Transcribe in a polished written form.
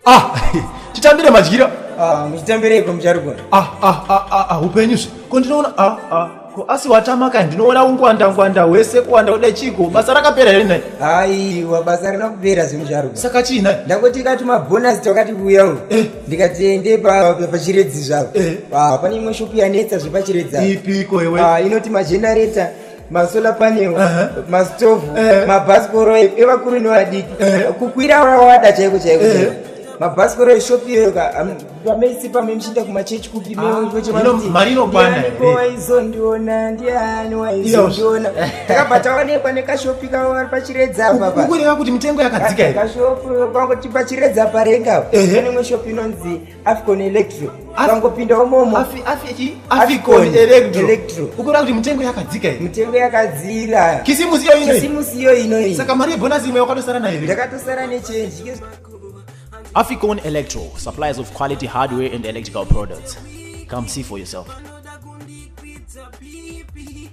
Ah, titambire madyira. Ah, muchitambireiko mucharugona? Ah, ah, ah, ah, ah, upenyu zve. Ko ndinoona ah, ah. Ko asi watama kai ndinoona ungwanda ngwanda hwese kuwanda kudai chiiko basa rakapera here nhai? Aiwa basa rina kupera zvemucharugona. Saka chii nhai? Ndangoti kati mabonus takati kuuya uku. Eh. Ndikati ende pa pachiredzi zvavo. Eh. Ah, pane imwe shopu yanetsa zvepachiredzi. apa. Ipiko iwe. Ah, inoti magenerator masolar panel mastovhu Eh. mabhasikoro evakuru nevadiki Eh. kukwira wawada chaiko chaiko Eh. chaiko mabhasikoro eshopu iyoyo ka pamesi pame muchienda kumachechi kupi Ah, mari inokwana here? waizondiona ndiani waizondiona takabva taonekwa nekashopi kavo vari pachiredza apa pa Ukureva kuti mitengo yakadzika here? kashopu kwangoti pachiredza parenga Ehe. pane imwe shopu inonzi Afcon Electro. Af- Vangopinda umomo. Afi afi chi Aficon Electro. Electro. Ukureva kuti mitengo yakadzika here? Mitengo yakadzira. Kisimusi iyo ino. Kisimusi iyo ino iyi. Saka mari yebonus imwe wakatosara nayo here? Ndakatosara nechenji. Aficon Electro, suppliers of quality hardware and electrical products. Come see for yourself. Vanoda kundikwidza BP.